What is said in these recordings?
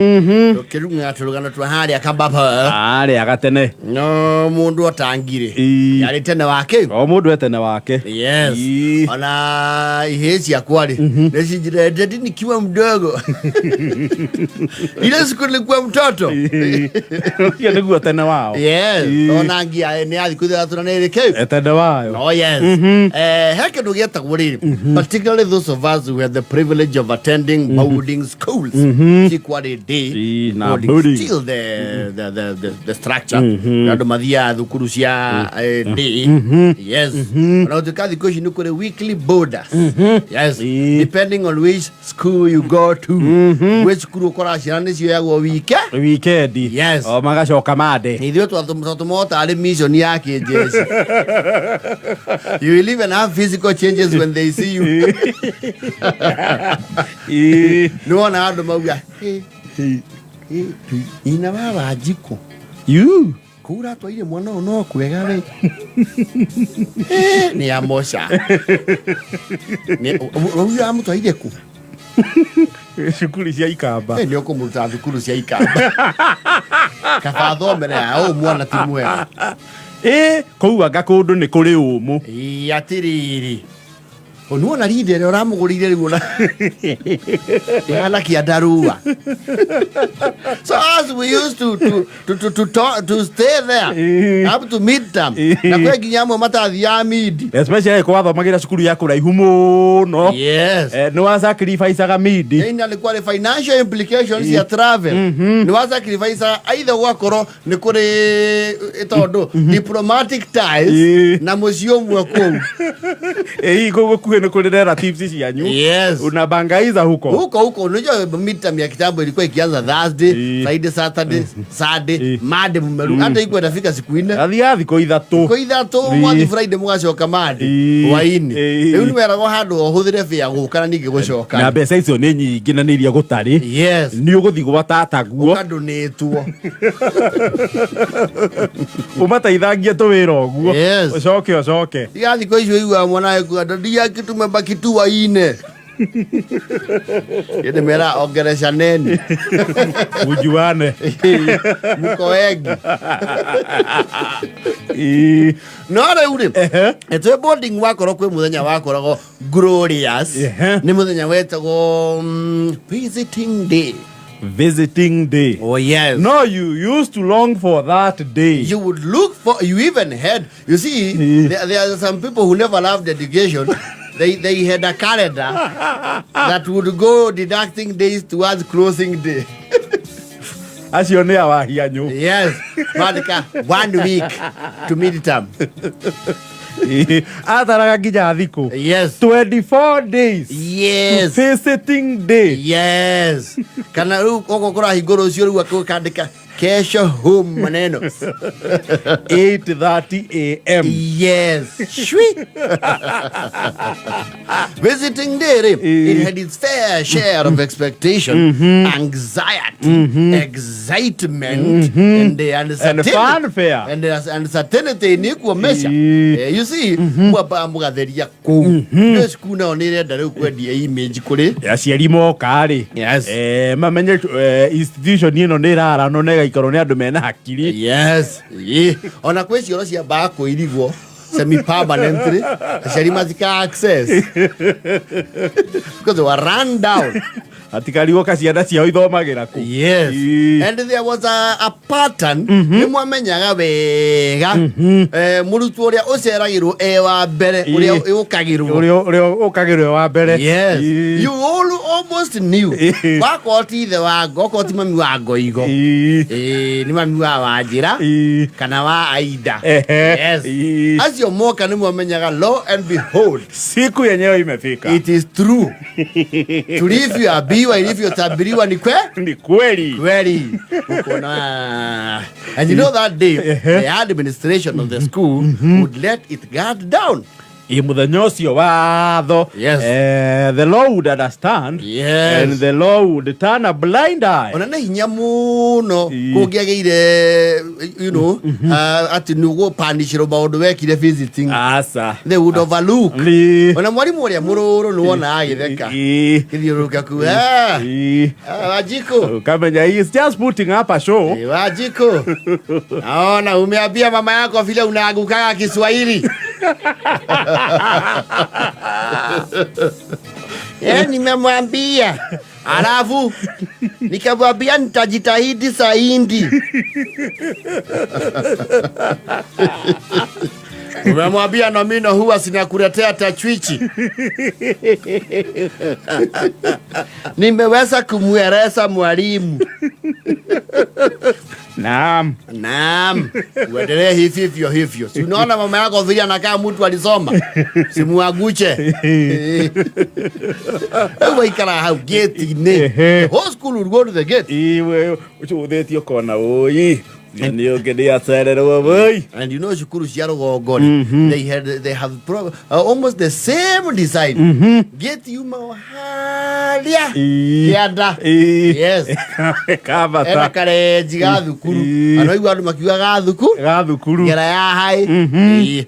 Tũkĩrung'a tũrũgano twa harĩa kababa. Arĩa gatene. No mũndũ atangirĩ. Ii. Yarĩ tene wake. O mũndũ etene wake. Yes. Ii. Ona ihĩĩ ciakwa rĩ, nĩcinjĩraga daddy nikiwa mdogo. Ile siku nilikuwa mtoto. Ũcio nĩguo tene wao. Yes. Ii. Ona ngia nĩ ya thikũ 32 kĩu. Etene wayo. Oh yes. He kĩndũ gĩetagwo rĩrĩ, particularly those of us who had the privilege of attending boarding schools. Cikwarĩ day Ii, na boarding, boarding. still the structure. Andũ mathiaga thukuru cia day. Yes. Ona gũtuĩka thikũ ici nĩ kũrĩ weekly boarders. Yes. Ii. Depending on which school you go to. Gwĩ cukuru ũkoraga ciana nĩ cioyagwo wike. Wikendi. Yes. O magacoka mande. Ithuĩ twatũmwo tarĩ mission ya kĩnjeshi. You will even have physical changes when they see you. Ii. Nĩ wona andũ mauga, "Hey, hey, nyina wa Wanjikũ You. kũu ũratwarire mwana ũyũ no kwega we." Eh, nĩ amoca. Ũyũ amũtwarire kũ? Cukuru cia ikamba. Eh, nĩ ũkũmũruta thukuru cia ikamba. Kaba athomere ya ũũ mwana ti mwega. Ĩ, kũu anga kũndũ nĩ kũrĩ ũmũ. Ĩ, atĩrĩrĩ nĩwona rinda ĩrĩa ũramũgũrĩire rĩu ona ĩhana kĩandarũa. So as we used to stay there up to midterm, na kwĩ nginya amwe matathiaga midi. Especially kwathomagĩra cukuru ya kũraihu mũno. Yes. Nĩ wa sacrificeaga midi. Ĩna nĩ kwarĩ financial implications ya travel, nĩ wa sacrifice either gwakorwo nĩ kũrĩ tondũ diplomatic ties na mũciĩ ũmwe kũu. Ĩ, kũu gũkuhĩ nĩ kũrĩ relatives cianyu. Yes. Unabangaiza huko. Huko huko, unajua midterm ya kitambo ilikuwa ikianza Thursday, Friday, Saturday, Sunday, Monday mmeru hata iko inafika siku 4. Athiaga thikũ 3. Kwa 3, mwathi Friday mugacoka Monday hwaini. Rĩu nĩ weragwo handũ ũhũthĩre fare gũka na ningĩ gũcoka. Na mbeca icio nĩ nyingĩ na nĩ iria gũtarĩ. Yes. Nĩ ũgũthiĩ gwa tataguo. Ũkandũnĩtwo. Ũmateithangie tũwĩra ũguo. Yes. Ũcoke ũcoke. Tiga thikũ icio iguaga mwana ekuga, "Daddy yake tumebaki tu waine." Ĩndĩ mera ongeresha neni. Ujuane. Mko wengi. Ii. No rĩu rĩ, twĩ boarding wakorwo kwĩ mũthenya wakoragwo glorious. Nĩ mũthenya wetagwo visiting day. Visiting day. Oh yes. No, you used to long for that day. You would look for, you even had, you see, there are some people who never loved education. They had a calendar that would go deducting days towards closing day. Acio nĩ awahianyũ. Yes. Mandika one week to midterm. Ataraga nginya thikũ. Yes. 24 days. Yes. Visiting day. Yes. Kana rĩu okorwo kũrahingwo rũciũ, rĩu akandĩka kesho home maneno. 8:30 a.m. Yes. Shwi. Visiting day rĩ, it had its fair share of expectation, anxiety, excitement, and the uncertainty. Fanfare. And the uncertainty nĩ kuomesha. You see, mwamba mũgatheria kũu. Nĩ cukuru nayo nĩ ĩrenda rĩu kwendia image kũrĩ. Aciari moka rĩ, Yes. mamenye institution ĩno nĩ ĩraranwo na ĩgaikarwo nĩ andũ mena hakiri. Yes. Ona kwĩ cioro ciambaga kũirigwo semi permanently, aciari matika access because they were run down. Atikarigwo ka ciana ciao ithomagĩra kũ. Yes. And there was a pattern. Nĩ mwamenyaga wega mũrutwo ũrĩa ũceragĩrwo e wa mbere, ũrĩa ũkagĩrwo. Ũrĩa ũkagĩrwo wa mbere. Yes. You all almost knew. Wakorwo ti ithe wa ngo, okorwo ti mami wa ngoigo. Nĩ mami wa Wanjĩra kana wa Aida. Yes. Acio moka nĩ mwamenyaga, lo and behold. Siku yenyewe imefika. It is true. Tulivyoambiwa, ilivyotabiriwa ni kwe Ni kweli. Kweli. Ukona. And you know that day, the administration of the school would let it guard down. Ĩ mũthenya ũcio watho. Yes. The law would understand. Yes. And the law would turn a blind eye. Ona nä hinya må no Ii. kå ngä agä ire atä nä å gå panicärwo maå ndå wekire visiting. Aca. They would overlook. Ĩ. Ona mwarimå å rä a må rå rå nä wona agä theka. Ĩ. Gä thiå rå ka ku Ĩ. Wanjikå. Ukamenya he is just putting up a show. Wanjikå, naona umeambia mama yako vile unaangukaga Kiswahili. Nimemwambia, alafu nikamwambia nitajitahidi zaidi. Umemwambia nomino huwa sinakuletea tachwichi. Nimeweza kumweleza mwalimu. Naam. Naam, uendelee hivi hivyo hivyo. Si unaona mama yako vile anakaa mtu alisoma? Simuaguche. Rĩu waikara hau gate-inĩ. Ehe. The whole school would go to the gate. Iwe ucuthĩtie ũkona ũi nĩ ũngĩ nĩ acererwo wũi. And you know cukuru cia rũgongo rĩ, they have almost the same design. Gate yuma o harĩa kĩanda. Yes. Ena Kabata. karenji ga thukuru. Ii. Ano igua andũ makiuga ga thukuru. Ga thukuru. Ngera ya hai.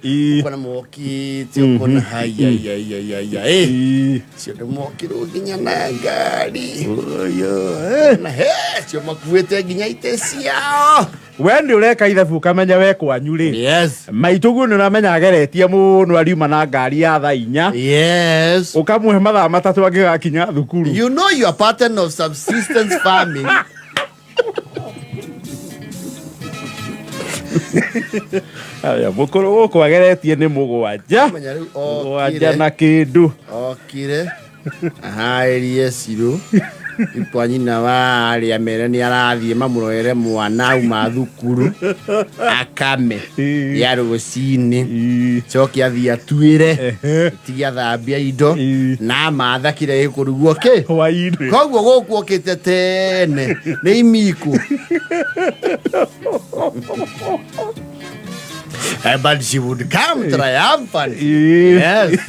Ii. Ukona mokite ukona haiaiaiaia Ii. cio nä mokirwo nginya na ngari. Ũyũ, eh. Na he cio makuĩte nginya itĩ ciao. We nĩ ũreka ithabu ũkamenya we kwanyu rĩ. Yes. Maitũguo nĩ ũramenya ageretie mũno ariuma na ngari ya thaa 4. Yes. Ũkamũhe mathaa 3 angĩgakinya thukuru. You know your pattern of subsistence farming. Aya, mũkũrũ gũkũ ageretie nĩ 7. Menya rĩu 7 okire. na kĩndũ. Okire aharĩrie cirũ ikwa nyina wa arĩa mere nĩ arathiĩ mamũrorere mwana auma thukuru akame Ii. ya rũcinĩ. Ii. Coke athiĩ atuĩre. Ehe. Tige athambia indo. Ii. Na matha kĩrĩa gĩkũrugwo kĩ. Hwaĩ-inĩ. Koguo gũkũ okĩte tene nĩ imikũ. But she would come triumphant. Ii. Yes.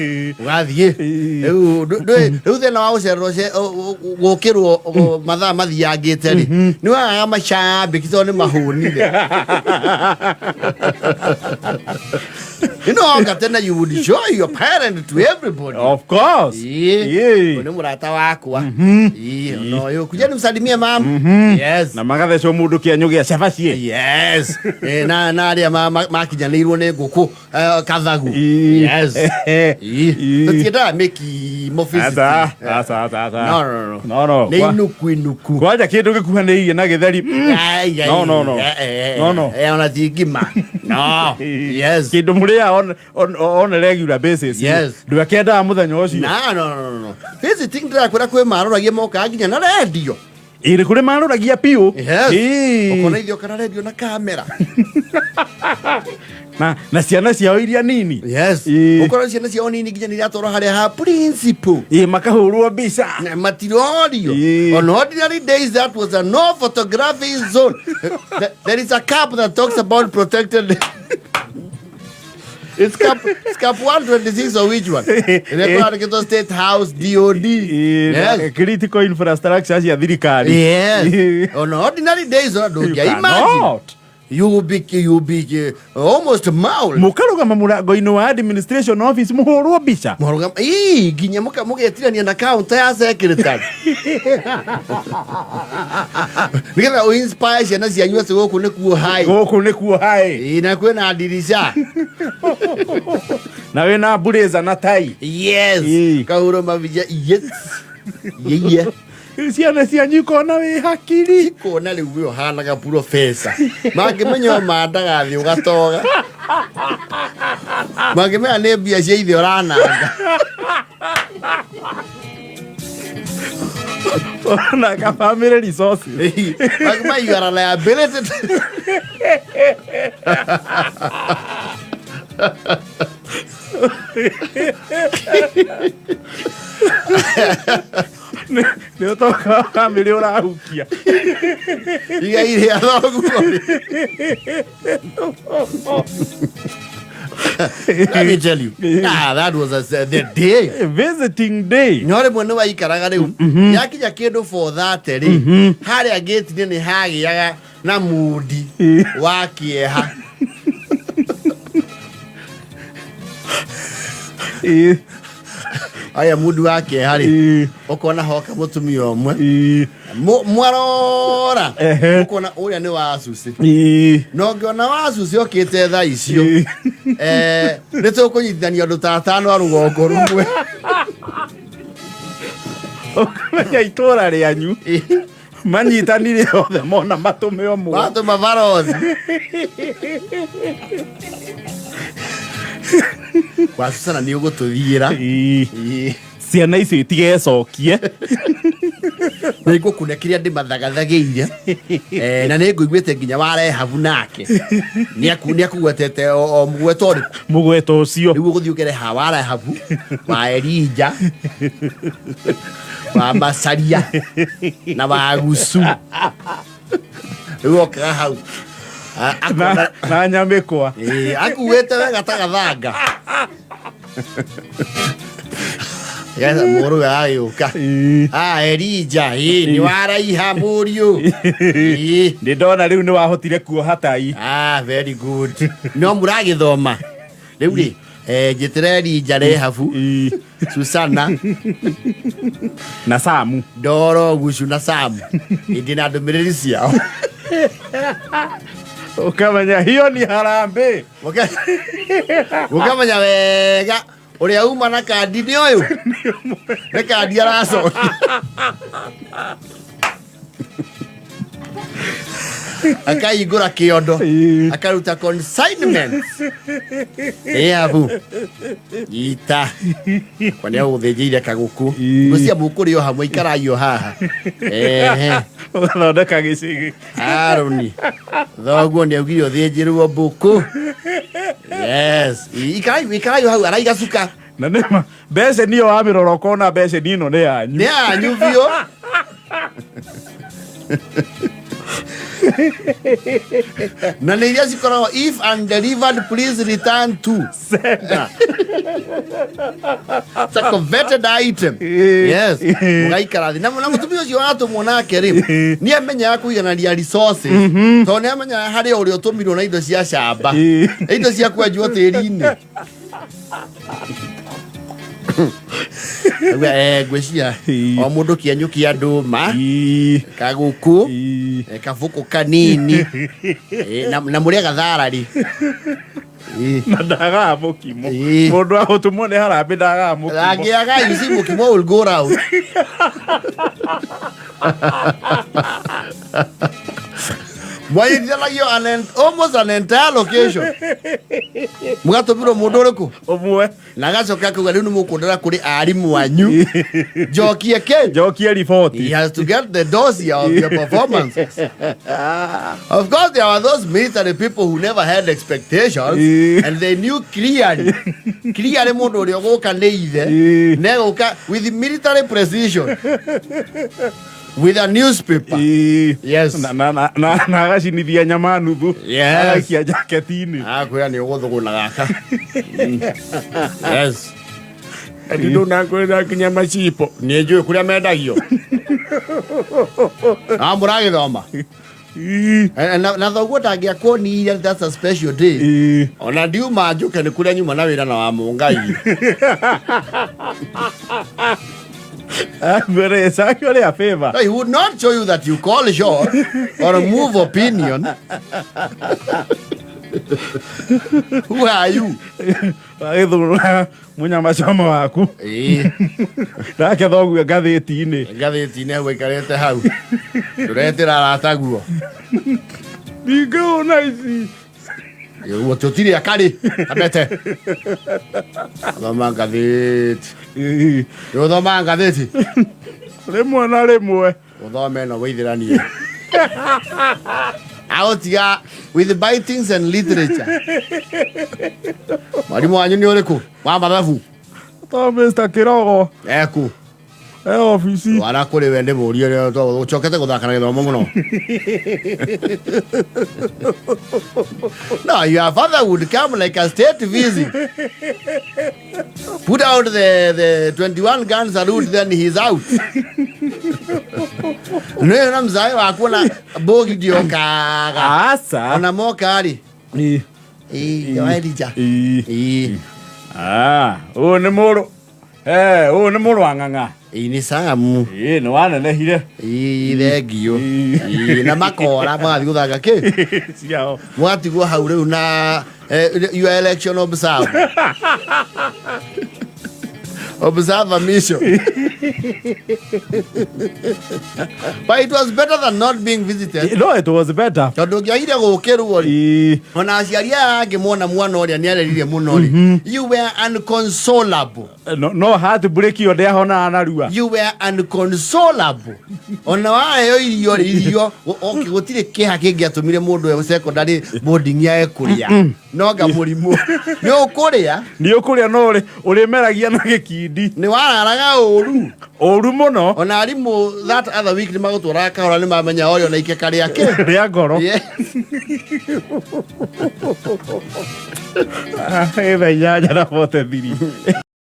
Ũgathiĩ. Ii. Rĩu rĩu thĩna wa gũcererwo gũkĩrwo mathaa mathiangĩte rĩ, nĩ wagaga macambĩki tondũ nĩ mahũnire. You know, tena you would show your parent to everybody. Of course. Ii. Ii. Ũyũ nĩ mũrata wakwa. Ii, ona ũyũ. Kuja nimsalimie mam. Yes. Na magathecwo mũndũ kĩenyũ gĩa cabaci. Yes. Na arĩa makinyanĩirwo nĩ ngũkũ kathagu. Ii. Yes. Ii. Ii. Tũtiendaga mĩkimo Aca, aca, aca, aca. No, no, no. No, no. Nĩ inuku inuku. Kwanja kĩndũ gĩkuhanĩirie na gĩtheri. Ai, ai, No, no, no. No, no. Ona ti ngima. No. Yes. Kĩndũ mũrĩaga on a regular basis. Yes. Ndũ akĩendaga mũthenya ũcio. No, no, no, no. Visiting ndĩrakwĩra kwĩ maroragia mokaga nginya na rendio. Ĩrĩ kũrĩ maroragia piũ. Yes. Ii. Ũkona ithe oka na rendio na kamera. Na ciana ciao iria nini. Yes. Ii. Ũkona ciana ciao nini nginya nĩ iratwarwo harĩa ha principal. Ĩ makahũrwo mbica. Na matirorio. Ii. On ordinary days that was a no photography zone. There is a cap that talks about protected. It's cap 126 or which one? Ĩrĩa State House DOD. Ĩ, na Yes. critical infrastructure cia thirikari. Yes. Ĩ. On ordinary days, You don't imagine. cannot. You will be almost mauled. Mũkarũgama mũrango-inĩ wa administration office mũhũrwo mbica. Mũrũgama ii nginya mũgetirania na counter ya secretary. Nĩgetha ũ inspire ciana cianyu atĩ gũkũ nĩkuo hai. Gũkũ nĩkuo hai. Ii, na kwĩna ndirica. Na wĩna blazer na tai. Yes. Ii. Kahũrwo mabica. Yes. Yeah. Ciana cianyu ikona wĩ hakiri. Kuona rĩu we ũhanaga professor. Mangĩmenya o mandagathiĩ ũgatoga. Mangĩmenya nĩ mbia cia ithe ũrananga. Ona ka family resources. Mangĩmenya you are a liability. Nĩ ũtonga wa family ũrahukia. Igai rĩa thoguo. Let me tell you, ah, that was the day. Visiting day. No rĩmwe nĩ waikaraga rĩu yakinya kĩndũ 4:30 rĩ, harĩa gate-inĩ nĩ hagĩaga na mundi wa kĩeha. Aya mundu wa kĩeha rĩ, ũkona hoka mũtumia ũmwe mwarora, ũkona ũrĩa nĩ wa cuci, na ũngĩona wa cuci okĩte thaa icio, nĩ tũkũnyitithania andũ ta atano a rũgongo rũmwe. Ũkamenya itũra rĩanyu manyitanire othe mona matũme ũmwe. Watũma barothi wa Susana nĩ ũgũtũthiĩra. Ciana icio itigecokie. Nĩ ngũkune kĩrĩa ndĩmathagathagĩire. Na nĩ ngũiguĩte nginya warehabu nake nĩ akũgwetete o mũgweto ũrĩkũ. Mũgweto ũcio. Rĩu ũgũthiĩ ũkere ha warehabu wa Elija wa Macaria na wa Gucu, rĩu okaga hau na, na nyamĩkwa. Ĩĩ, akuĩte wega ta gathanga. Getha mũrũ agĩũka. Ah, Elija, ĩĩ, nĩ waraiha mũriũ. Ĩĩ. Nĩ ndona rĩu nĩ wahotire kuoha tai. Ah, very good. No mũragĩthoma. Rĩu rĩ, njĩtĩra Elija Rehabu, Susana, na Samu. Ndoro, Gucu na Samu. Ĩndĩ na ndũmĩrĩri ciao. Ũkamenya hiyo ni harambee. Ũkamenya wega ũrĩa uma na kandi nĩ ũyũ. Nĩ kandi aracokia. Akahingũra kĩondo. Akaruta consignment. Ĩabu. Ita. Kwa nĩ agũthĩnjĩire kagũkũ. Ngwĩciria mũkũrĩ o hamwe, ikarai o haha. Ehe. Ũgathondeka gĩcĩgĩ. Harũni. Thoguo nĩ augire ũthĩnjĩrwo mbũkũ. Yes. Ikarai, ikarai hau araiga cuka. Na nĩma mbeceni ĩyo wamĩrora ũkona mbeceni ĩno nĩ yanyu. Nĩ yanyu biũ. Na nĩ iria cikoragwo "If undelivered, please return to Senda. It's a coveted item. Yes. Mũgaikara thĩ. Na mũtumia ũcio watũmwo nake rĩ, nĩ amenyaga kũiganania resources. Tondũ nĩ amenyaga harĩ ũrĩa ũtũmirwo na indo cia camba. Indo cia kwenjwo tĩri-inĩ. Auga, ngwĩciria o mũndũ kĩenyũ kĩa ndũma, kagũkũ, kabũkũ kanini, na mũrĩa gatharari. Na ndagaga mũkimo. Mũndũ wa gũtũmwo nĩ harambĩ ndagaga mũkimo. Angĩaga, you see, mũkimo will go round. Mwanyitithanagio almost an entire location. Mũgatũmirwo mũndũ ũrĩkũ? Ũmwe. Na agacoka akauga rĩu nĩ mũkũndora kũrĩ arimũ anyu. Njokie kĩ? Njokie riboti. He has to get the dossier of your performances. Of course, there were those military people who never had expectations and they knew clearly, clearly mũndũ ũrĩa ũgũka nĩ ithe, negũka with military precision, with a newspaper. Yes. Na agacinithia nyama nuthu. Agaikia jaketi-inĩ. Akwĩra nĩ ũgũthũgũna gaka. Yes. Ati ndũnakwĩra nginya macipo. Nĩ njũĩ kũrĩa mendagio. Ah, mũragĩthoma. Na thoguo ndangĩakuonirie that's a special day. Ona ndiuma njũke nĩ kũrĩa nyuma na wĩra na wa mũngai. But it's actually a favor. No, he would not show you that you call short or move opinion. Who are you? Agĩthurũra mũnyamacama waku. Nake thoguo ngathĩti-inĩ. Ngathĩti-inĩ hau aikarĩte hau. Ndũretĩra arata guo. Ndingĩhũna ici. Ũguo tũtirĩ akarĩ. Kabete. Thoma ngathĩti. Ũthoma ngathĩti. Rĩmwe na rĩmwe. Ũthome ĩno wĩithĩranie. Aũtiga with bitings and literature. Mwarimũ wanyu nĩ ũrĩkũ? Wa mathabu? To Mr. Kirogo. Eku. E obici. Wara kũrĩ we nĩ mũrie ũcokete gũthaka na gĩthomo mũno. No, your father would come like a state visit. Put out the 21 gun salute, then he's out. Nĩ na mzae waku na bogi ndiokaga. Aca. Ona moka rĩ. Ĩ. Ĩ, Elija. Ĩ. Ĩ. Ah, ũyũ nĩ mũrũ. Eh, ũyũ nĩ mũrũ wa ng'ang'a. Ĩ nĩ Samu. Ĩ, nĩ wanenehire. Ĩ, thengio. Ĩ. Ĩ, na makora magathiĩ gũthaka kĩ? Ciao. Mwatigwo hau rĩu na your election observer. Observer mission. But it was better than not being visited. No, it was better. Tondũ ũngĩagire gũkĩrwo rĩ, Ĩ. ona aciari aya angĩ mona mwana ũrĩa nĩ arerire mũno rĩ, you were unconsolable. No, no heartbreak ĩyo ndĩahonaga narua. You were unconsolable. Ona waheo irio rĩ, irio okay, gũtirĩ kĩeha kĩngĩatũmire mũndũ e secondary boarding yae kũrĩa no nga mũrimũ nĩ ũkũrĩa. Nĩ ũkũrĩa no ũrĩmeragia na gĩkindi. Nĩ wararaga ũru. Ũru mũno. Ona arimũ that other week nĩ magũtwaraga kahora nĩ mamenya ũrĩa ona ikeka rĩake rĩa ngoro. Yes. Thaa 8:43.